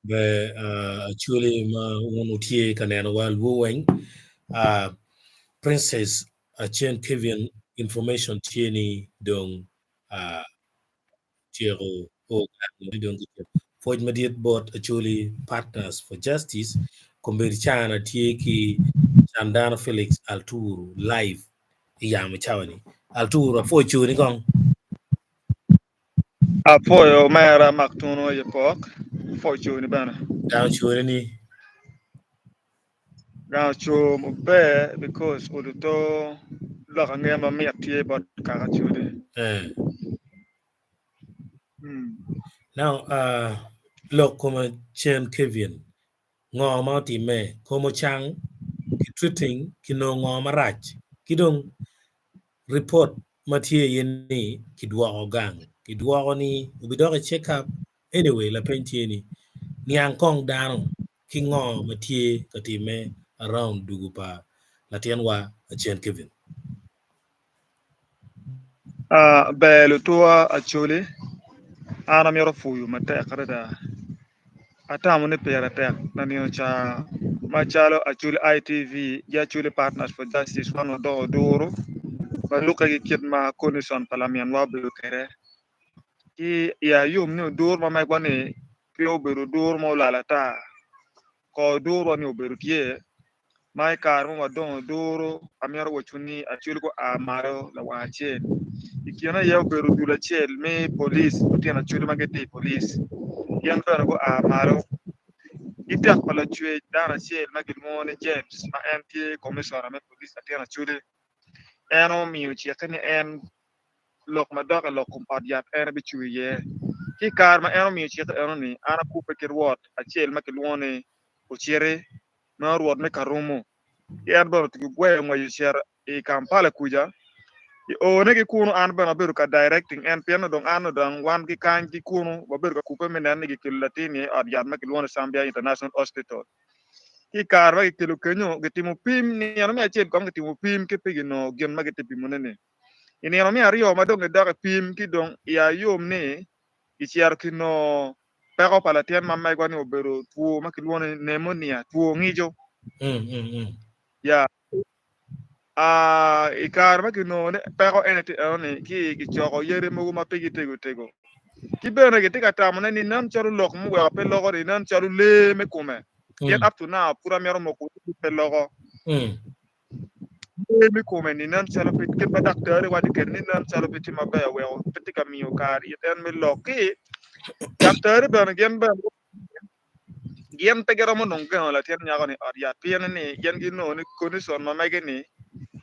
Ber uh, actually ma wun wutye ka nenowa luo weng uh, Princess Acen Kevin information tye ni dong uh, tyeko o gang ni dong kityeko. Pwoc madit bot Acholi Partners for Justice kombeddi cana tye ki Candano Felix Alturu live i yamo cawa ni. Alturu apwoyo coni kong. Apwoyo omera mak tunu aye pok, apwoyo coni bene. Gang coni ni. Gang oco maber because oduto lok angeya mamit tye bot kaka codi. Eh. Mm. Now, uh, lok koma cen Kevin, ngo ma otimme? Kom ocang ki treating ki nongo ngo marac ki dong report ma tye iye ni kidwoko gang kidwoko ni obidok i check up anyway lapeny tye ni niang kong dano ki ngo ma tye ka timme around dugu pa latin wa acen Kevin. Ah, ber lutuwa Acholi, an amito pwoyo matek adada. Atamo ni pire tek na nino ca macalo Acholi ITV ki Acholi Partners for Justice wan wadoko oduru ma lukke ki kit ma condition pa laminwa obedo kwede. Ki iya yom ni oduru ma megwa ni pe obedo oduru ma olal ata, kor odurwa ni obedo tye Ma i kare ma wadongo duru, amito wacwu ni Acholi gua malo lawang acel. I kine aye obedo dul acel me polic, lutino Acholi ma gitye i polic. Gin bene gua malo. Ki tek pa lacwec dano acel ma kilwongo ni James ma en tye komicona me polic latin Acholi, en omiyo cikke ni en lok madok i lok kom ot yat en ebicung iye. Ki i kare ma en omiyo cikke enoni, an akubbe ki rwot acel ma kilwongo ni Ociti, ma rwot me Karumo, ki en bene otugo gweyo ngwec ocito i Kampala kuca. I one ki kunu an bene abedo ka directing en pien dong an dong wan ki kany ki kunu wabedo ka kubbe me neno ni gikelo latin-ni i ot yat ma kilwongo ni Zambia International Hospital. Ki i kare ma gikelo kenyo gitimo pim nino me acel kong gitimo pim ki pe ginongo gin ma gitye pimone-ni. I nino me aryo ma dong gidok i pim ki dong iya yom ni gicito kinongo Peko pa latin ma megwa ni obedo two ma kilwongo ni pneumonia, two ngico. Ya. I kare ma kinongo ni peko eni tye eno ni ki kicoko yadi mogo ma pigi tego tego. Ki bene gitye ka tamone ni nen calo lok muweko pe loko ni nen calo lee me kome. Pien up to now pud amito moko ni pe loko. Lee me kome ni nen calo pe kit ma daktari waco kwede ni nen calo pe tye maber oweko pe tye ka miyo kare it en me lok ki daktari bene gin bene gin pe giromo nongo gengo latin nyako ni ot yat pien ni gin ginongo ni condition ma mege ni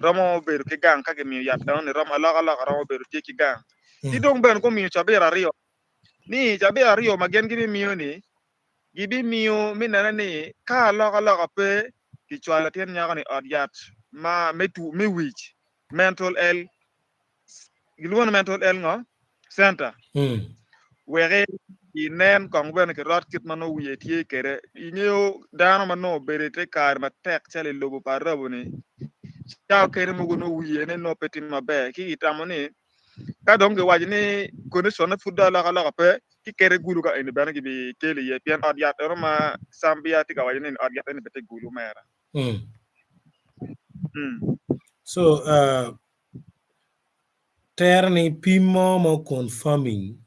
romo bedo ki gang ka gimiyo yat eno ni romo alokaloka romo bedo tye ki gang ki dong bene gumiyo cabit aryo ni cabit aryo ma gin gibimiyo ni gibimiyo me nene ni ka alokaloka pe kicwalo latin nyako-ni i ot yat ma me two me wic, mental health, gilwongo ni mental health ngo? Center, wek inen kong bene kirot kit ma nongo wiye tye kwede. Ingeyo dano ma nongo obedo i te kare matek calo i lobo pa Arabo-ni, cawa kene mogo nongo wiye ne nongo pe tye maber ci gitamo ni Ka dong giwaco ni condition-ne pud dong alokaloka pe, ci kede gulu ka eni bene gibikelo iye pien ot yat eno ma Cambia tye ka waco ni ot yat eni bene tye gulu mera. So, uh, tere ni pim mo mo confirming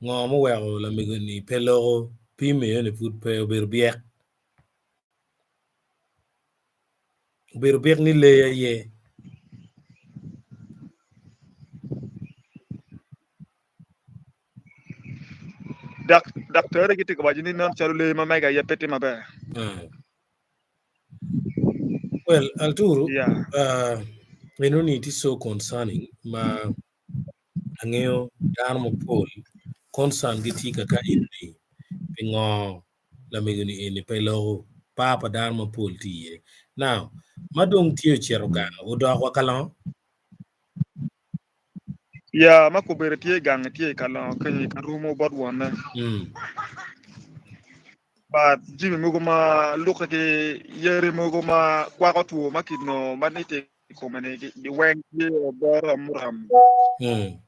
ngo muweko lamego ni pe loko pim eyo ni pud pe obedo byek. Obedo byek ni lee aye. Dak daktari gitye ka waco ni nen calo lee ma mege aye pe tye maber. Mm. Well, Alturu, Yeah. uh, enoni it is so concerning ma angeyo dano mapol concern gitye kaka eni pingo lamego-ni eni pe loko par pa dano mapol tye iye. Now, ma dong tye ocito gang odok wa ka longo? Ya ma kobedo tye gange tye i kalongo kenyo i karumo bot wonne. Mm. But jami mogo ma lukke ki yadi mogo ma kwako two ma kinongo ma ni tye i kome ni giweng tye boro muram. Mm.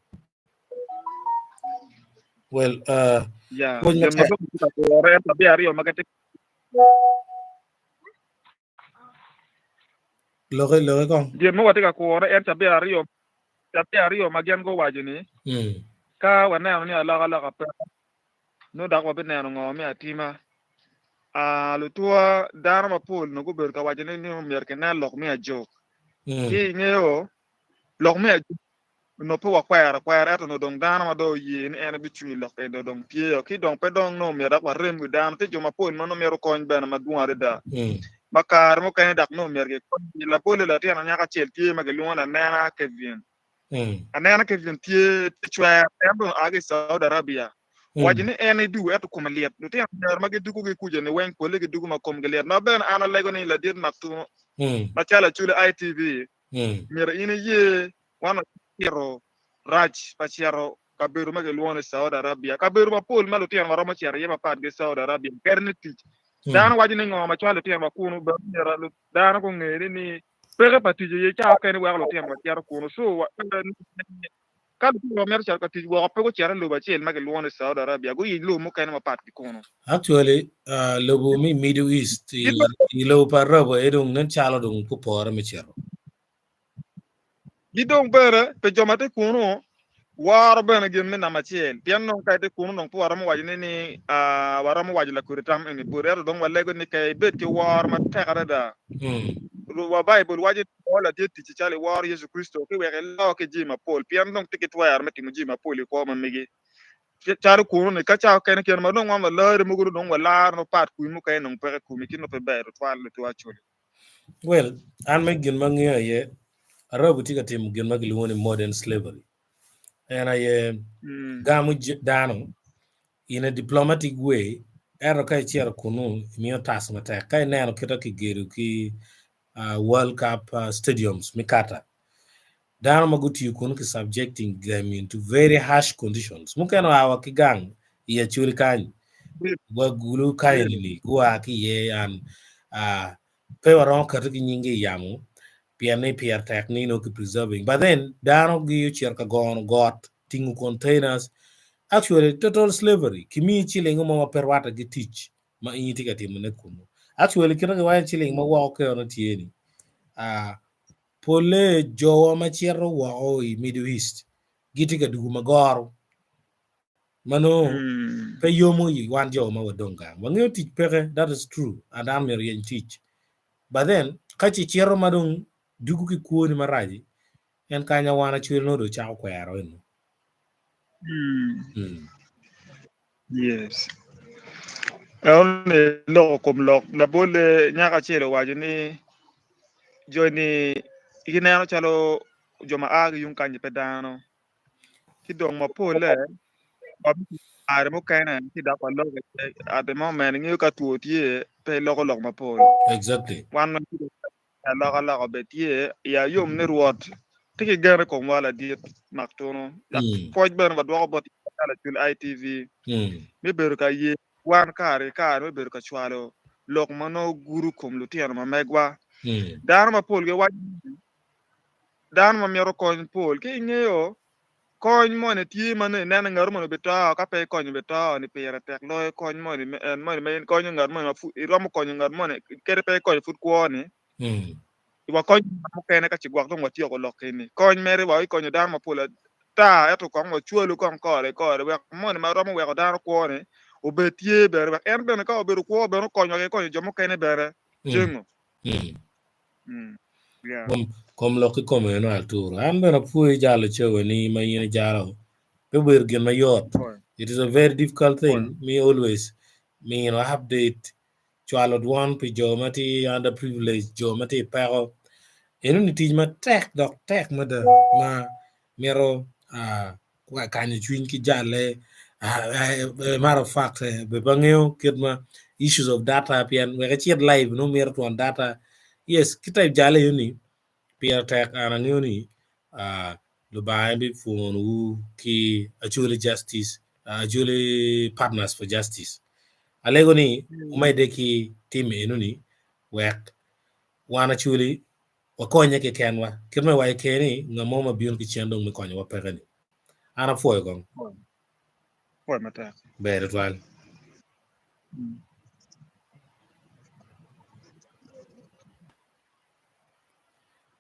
Well, uh, Ya, pwony gin ma matek. dong tye ka kure cabit aryo ma gitye Loke, loke kong. Gin ma watye ka kure en cabit aryo, cabit aryo ma gin guwaco ni ka waneno ni alokaloka peke, nongo dok wabineno ngo me atima. Ah, lutwa dano mapol nongo gubedo ka waco ni myero kinen lok me ajok. Ki ingeyo lok me ajok onongo pe wakwero akwera ento onongo dong dano ma dong oye ni en ebicung i lok eni dong tye ki dong pe dong nongo myero dok warem wi dano. Tye jo mapol ma nongo mito kony bene madwong adada ma kare mukene dok nongo myero gikonygi. Labolle latin anyaka acel tye ma kilwongo ni Anena Kevin. Anena Kevin tye tye cwer en dong oa ki i Saudi Arabia. Owaco ni en edugo ento kome lit. Lutino anyira ma gidugo ki kuca ni weng polle gidugo ma komgi lit. Ma bene an alego ni ladit Maktumo macalo Acholi ITV myero in iye wan wacito rac pa cito kabedo ma kilwongo ni Saudi Arabia. Kabedo mapol ma lutino waromo cito iye mapat ki Saudi Arabia kadi ni tic. Dano waco ni ngo ma cwalo lutino wa kunu bene myero dano gungene ni peke pa tic aye ca okene weko lutino wa cito kunu. So ka lutino wa mito cito ka tic woko pe gucito i lobo acel ma kilwongo ni Saudi Arabia guyiny lobo mukene mapat ki kunu. Actually, lobo me Middle East, i lobo pa Arab aye dong nen calo dong pupore me cito. Ki dong bene, pi jo ma tye kunnu, woro bene gin me namba acel. Pien nongo ka itye kunnu dong pe waromo wacone ni waromo waco lakodi tam eni boti, ento dong walego ni ka ibed ki woro matek adada. Wa Baibul waco ni wor ladit ticci calo iworo Yecu Kricito ki wek ilo ki jami mapol, pien dong tye ki twero me timo jami mapol i kwo ma megi. Calo kunnu-ni, ka cawa kene kene ma dong wan walari mogo dong walaro nongo pat kwir mukene nongo peke i komi ci nongo pe ber tutwal tutwal coli. Well, an me gin ma angeyo aye, Arab tye ka timo gin ma kilwongo ni modern slavery. En aye gamo dano in a diplomatic way, ento ka icito kunu imiyo tax matek. Ka ineno kite kigedo ki World Cup stadiums me Qatar, dano ma gutiyo kunu ki subjecting them into very harsh conditions. Mukene oa wa ki gang i Acholi kany, wa Gulu kany ni gua ki iye and pe waromo keto ki nyingi i yamo pien ni pire tek ni nongo ki preserving. But then dano gi ocito ka gono got, tingo containers, actually total slavery. Kimiyi ciling mo ma pe rwatte ki tic ma in itye ka timone kunu. Actually kite giwaco ciling ma woko keno tye ni Polle jowa ma cito woko i Middle East gitye ka dugo magoro ma nongo pe yomo i wan jo ma wadong gang. Wangeyo tic peke, that is true, and an myero yeny tic. But then, ka ci cito ma dong dugo ki kwoni maraci, en kanya wan acwele nongo dong cako kwero eno. Yes. Eno ni loko kom lok labolle nyako acel owaco ni joni gineno calo jo ma a ki yung kanyi pe dano ci dong mapolle kare mukene ci dok waloko iye at the moment ingeyo ka two tye pe iloko lok mapol. Exactly. Wan Alokaloka bene tye i ayom ni Rwot tye ki gen i komwa ladit mak tunu dok pwoc bene wadwoko bot Lacul ITV me bedo ka ye wan kare ki kare me bedo ka cwalo lok ma nongo gudo kom lutino ma megwa. Dano mapol giwaco ni dano ma mito kony pol ki ingeyo Kony moni tye ma nongo ineno ngat moni obito ka pe ikonyo obito ni pire tek loyo kony moni en moni ma in ikonyo ngat moni ma pud iromo konyo ngat moni kadi pe ikonyo pud kwo ni wa kony ngat mukene ka ci gwok dong watyeko lok eni kony mere wa ikonyo dano mapol ata ento kong wacwalu kong kore ki kore wek moni ma romo weko dano kwo ni obed tye bene wek en bene ka obedo kwo bene okonywa ki konyo jo mukene bene cengo. Yeah. Kom lok kikome eno Arturo. An bene apwoyi jalo cawa ni ma in ijalo. Pe obedo gin mayot. It is a very difficult thing me always mino update cwalo dwon pi jo ma tye under privilege, jo ma tye i peko. Eno ni tic matek dok tek mada ma mito kanyo cwiny ki jalle. Matter of fact, be pe angeyo kit ma issues of data pien wek icit live nongo mito twon data. Yes, ki type jalle eno ni pire tek an angeyo ni Lubanga en bipwonyowu ki Acholi Justice, Acholi Partners for Justice. Alego ni wumedde ki timo eno ni wek wan Acholi wakonye kekenwa. Kit ma iwaco keni, ngat mo ma bino ki cen dong me konyowa peke-ni. An apwoyo kong. Pwoc matek. Ber tutwal.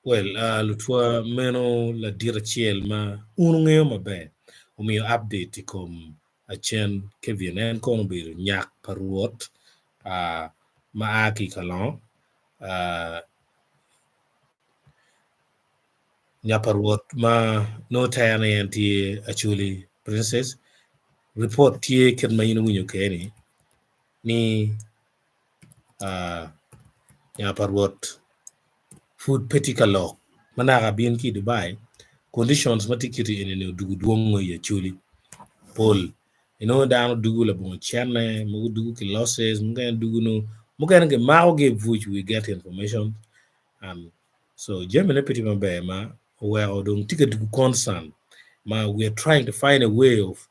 Well, lutwa meno ladit acel ma un wungeyo maber omiyo update i kom Acen Kevin. En kono obedo nyak pa Rwot ma a ki i Kalongo. Nyak pa Rwot ma nongo tere ni en tye Acholi Princess. Ripot tye kit ma in iwinyo kwede-ni ni nya pa Rwot pud pe tye ka lok ma naka bin ki i Dubai conditions ma tye kiti eni-ni odugo dwongo i Acholi pol inongo dano dugo labongo cene mogo dugo ki losses mukene dugo nongo mukene kimakogi i buc we get information and so jamine pe tye maber ma oweko dong tye ka dugo concern ma we are trying to find a way of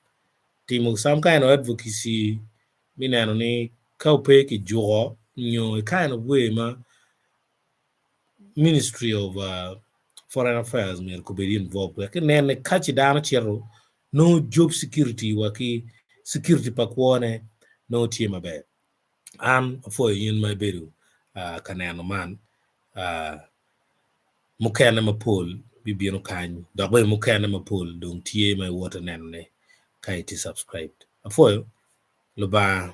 timo some kind of advocacy me neno ni ka ope ki juko nyo i kind of way ma Ministry of Foreign Affairs myero kubed involved wek inen ni ka ci dano cito nongo job security wa ki security pa kwone nongo tye maber. An apwoyo in ma ibedo ka neno man mukene mapol bibino kany dok bene mukene mapol dong tye ma iwoto nenone ka itye subscribed. Apwoyo Lubanga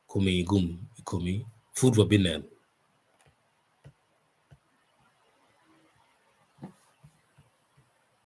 komi gum i komi pud wabineno.